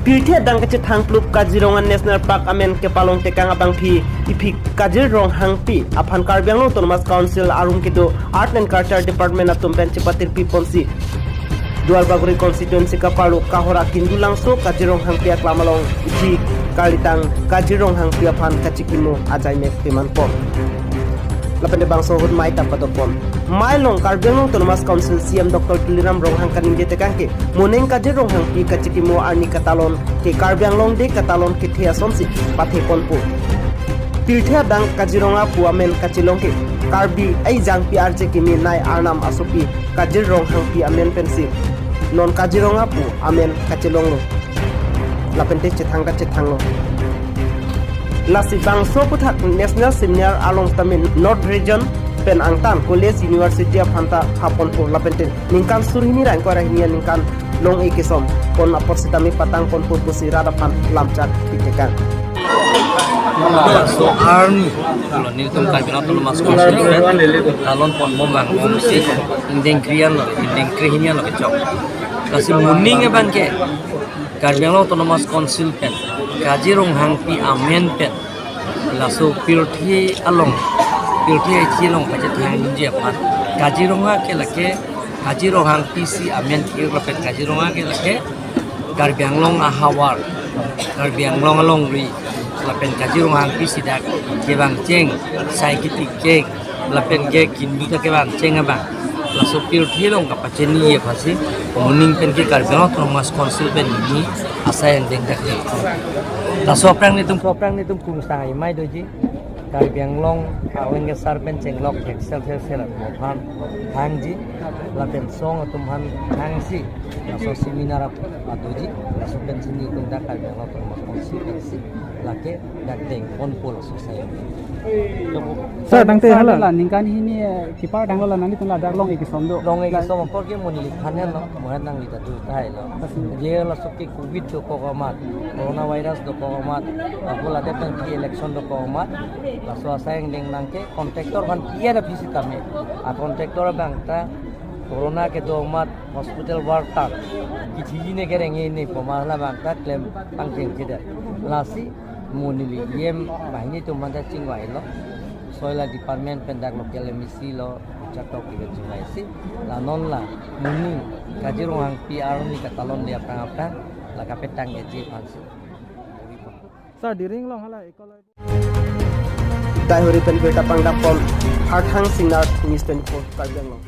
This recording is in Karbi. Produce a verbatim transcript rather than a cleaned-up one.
Pirthe adang kachethangplup Kaziranga National Park amen kepalong tekang abangpi iphi Kazir Ronghangpi aphan Karbi Anglong Autonomous Council arum kedo Art and Culture Department atum pen chepatirpi ponsi Duarbagori constituency kaparlo Kahora Kindulangso Kazir Ronghangpi aklam along iphi kalitang Kazir Ronghangpi aphan kachikimo ajai mek peman pon. Lapen bangso ahut mei ta padopon. Mei along Karbi Anglong Autonomous Council C E M Doctor Tuliram Ronghang kaningje tekang ke, moning Kazir Ronghangpi kachikimo arni katalon ke Karbi Anglong Day katalon kethe asonsi pathe ponpo. Pirthe adang Kaziranga pu amen kachelong ke Karbi aijangpi arje kimi nei arnam asopi Kazir Ronghangpi amen pensi non Kaziranga pu amen kachelonglo. Lapen te chethang kachethanglo. Lasi bangso aputhak National Seminar along sitame North Region pen angtan college university aphan ta haponpo lapen te ningkan sur hini ra ingkoi ra hini aningkan long-e kesom pon apot sitame patang ponpo pusi rat aphan lamchak pi tekang. So arni lo nelitum Karbi Anglong Autonomous Council pen talon ponbom vangbomsi ingdeng kre-an lo, ingdeng kre hini an lo kechok. Lasi moning abang ke Karbi Anglong Autonomous Council pen Kazir Ronghangpi amen pen laso pirthe along, pirthe aji along kachethangdunji aphan Kaziranga ke lake Kazir Ronghangpi si amen ke-ir lapen Kaziranga ke lake Karbi Anglong ahavar, Karbi Anglong alongri lapen Kazir Ronghangpi si dak kevangcheng, sai kiti kek lapen ke Kindu ta kevangcheng abang laso pirthe along kapachini aphansi moning pen ke Karbi Anglong Autonomous Council pen neli asai angdeng dak ke. Laso aphrang nelitum, aphrang nelitum kung sang ai mei doji. Karbi Anglong arleng kesar pen chenglok excel sel sel aphan hangji lapen song atum aphan hangsi laso seminar ap adoji, laso pensi nelitum dak Karbi Anglong Autonomous Council pensi lake dak dengponpo laso sai. Sir, tangte hala ningkan hini, eh, kepar tanglo la nanglitum ladak long-e kesom do. Long-e kesom apor ke mo neli than henlo, mo het nangli ta dun tahai lo. Je laso ke covid dokok amat, coronavirus dokok amat, lapu ladak pen ke election dokok amat, laso asai angdeng nang ke contractor aphan kiya da pisi tame. A contractor abang ta corona kedo amat hospital worker kithiji ne kereng-e ne pu amat labang ta klem pangcheng chedar. Lasi mo neli E M banghini atum aphan ta chingvailo. Soil department pen dak local M A C lo, Chatok kibe chingvaisi. La non la moning Kazir Ronghangpi arni katalon dia aphrang aphrang la kapetang eji aphansi. Sir, diring long hala ecology. Daihori pen birta pangdapon, Harthang Singnar, News twenty-four, Karbi Anglong.